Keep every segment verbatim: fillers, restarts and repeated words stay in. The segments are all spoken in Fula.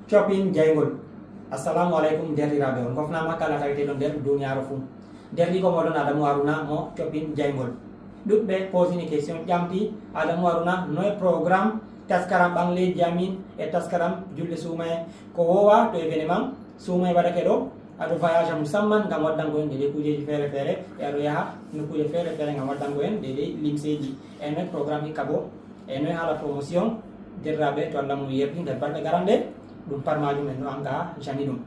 Copin jayngol. Assalamu aleykum, derɗiraaɓe, on kofnaama kala taweteeɗo nder duniyaaru fuu. Derɗiiko mooɗon Adamu Haruna mo Copin jayngol. Ɗuɗɓe posini question, ƴamti Adamu Haruna, noye programme taskaram ɓangleeji amin e taskaram julde suumaye? Ko woowa to événement suumaye waɗake ɗo, aɗo voyage musamman ngam waddango en deydey kuujeeji feere feere, e aɗo yaha nokkuuje feere feere ngam waddango en deydey limseeji. E noye programme hikka boo? E noye haala promotion? Derɗiraaɓe, to Allah mum yerdi nder balɗe garanɗe, ɗum pat maajum en no anga jani ɗum.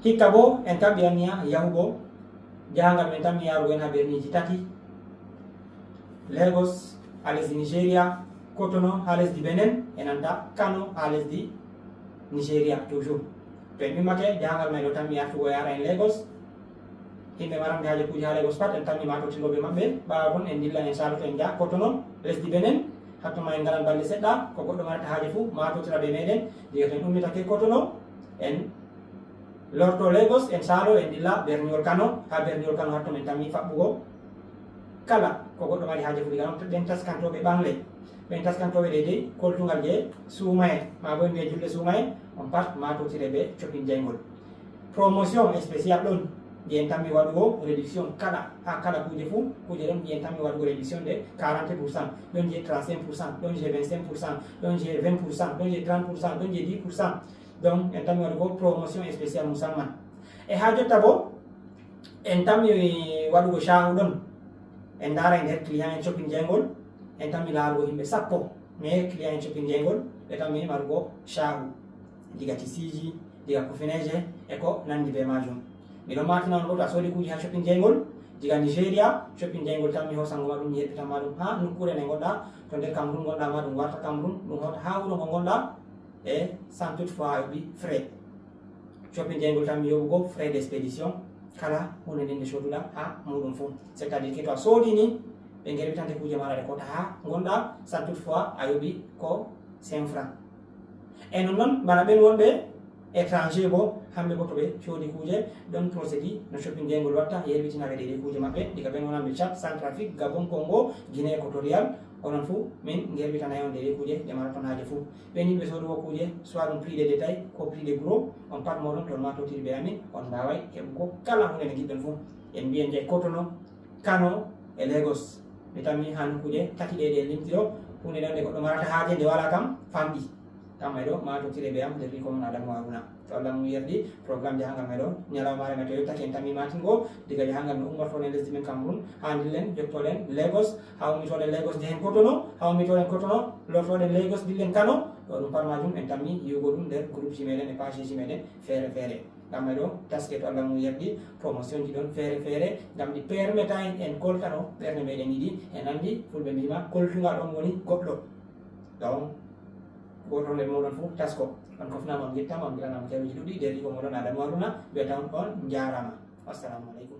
Hikka boo en kaɓɓi anniya yahugo jahangal men tammi yarugo en haa berniiji tati, Lagos haa lesdi Nigeria, Kotono haa lesdi Benin, e nanta Kano haa lesdi Nigeria toujours. To en immake jahangal may ɗo tammi artugo yara en Lagos, yimɓe maranɓe haaje kuuje haa Lagos pat en tammi maatotirgo bee maɓɓe. Ɓaawo ton en ndilla en saaloto en njaha Kotono, lesdi Benin. Hatton ma en ngalan balɗe seɗɗa, ko goɗɗo marata haaje fuu maatotira bee meɗen. Diga to en ummitake Kotono, en lorto Lagos, en saalo, en ndilla berniwol Kano. Haa berniwol Kano hatton en tammi faɓɓugo kala ko goɗɗo mari haaje fuu. Diga non ɓen taskantooɓe ɓangle, ɓen taskantooɓe deydey koltugal jey suumaye, maa boo en mbiya julde suumaye, on pat maatotire bee copin jayngol. Promotion spécial ɗon, je en tammi waɗugo réduction kala, haa kala kuuje fuu, kuuje ɗon je en tammi waɗugo réduction de quarante pour cent, ɗon je trente-cinq pour cent, ɗon je vingt-cinq pour cent, ɗon je vingt pour cent, ɗon je trente pour cent, ɗon je dix pour cent. Donc, en tammi waɗugo promotion spécial musamman. E haa jotta boo, en tammi waɗugo caahu ɗon. En ndaara e nder client en copin jayngol, en tammi laarugo yimɓe sappo. Mais client en copin jayngol, ɓe tammi marugo caahu. Diga tisiiji, diga kufineeje, e ko nandi bee maajum. Mi ɗon maatina on boo, to a soodi kuuje haa copin jayngol, diga Nigeria, copin jayngol tammi hoosango ma ɗum, yerɓitan ma ɗum haa nokkuure nde ngonɗa. To nder Cameroun ngonɗa ma, ɗum warta Cameroun, ɗum hawta haa wuro ngo ngonɗa, e sans toutefois a yoɓi frais. Copin jayngol tammi yoɓugo frais d'expédition kala huunde nden nde sooduɗa haa muuɗum fuu. C'est-à-dire que to a soodi ni, ɓe ngerwitante kuuje maaɗa ɗe koota haa ngonɗa, sans toutefois a yoɓi ko cinq francs. E nonnon, bana ɓen wonɓe étranger boo, hamɓe boo to ɓe coodi kuuje, ɗon procédure no copin jayngol watta, yerwitina ɓe deydey kuuje maɓɓe. Diga ɓen wonanɓe Tchad, Centrafrique, Gabon, Congo, Guinée Équatoriale, onon fuu min ngerwitanay on deydey kuuje ɗe maraton haaje fuu. Ɓen yimɓe soodugo kuuje, soit ɗum prix de détail ko prix de gros, on pat mooɗon to on maatotiri bee amin, on mbaaway heɓugo kala huunde nde ngiɗɗon fuu. En mbiyan jey Kotono, Kano e Lagos. Mi tammi haa nokkuuje tati ɗe ɗe en limti ɗo, huunde nde goɗɗo marata haaje nde walaa kam famɗi. Kam may ɗo maatotire bee am, derɗiiko mon Adamu Haruna. To Allah mum yerdi, programme jahangal may ɗo, ñalawmaare may to yottake en tammi maatingo, diga jahangal no ummortoɗen lesdi men Cameroun, haa ndillen, jottoɗen Lagos, haa ummitoɗen Lagos njehen Kotono, haa ummitoɗen Kotono, lortoɗen Lagos, ndillen Kano, ɗo ɗum pat maajum en tammi yi'ugo ɗum nder groupeji meɗen e pageji meɗen feere feere. Ngam may ɗo taske to Allah mum yerdi, promotion ji ɗon feere feere, ngam ɗi permeta en en koltano ɓernde meɗen ɗiɗi, en anndi fulɓe mbiima koltungal ɗon woni goɗɗo. Donc, gooto nder mooɗon fuu tasko. On kofnaama, on njettaama, on ngiɗanaama keewiji ɗuɗɗi, derɗiiko mooɗon Adamu Haruna, mbiyata on on njaaraama. Wassalamu aleykum.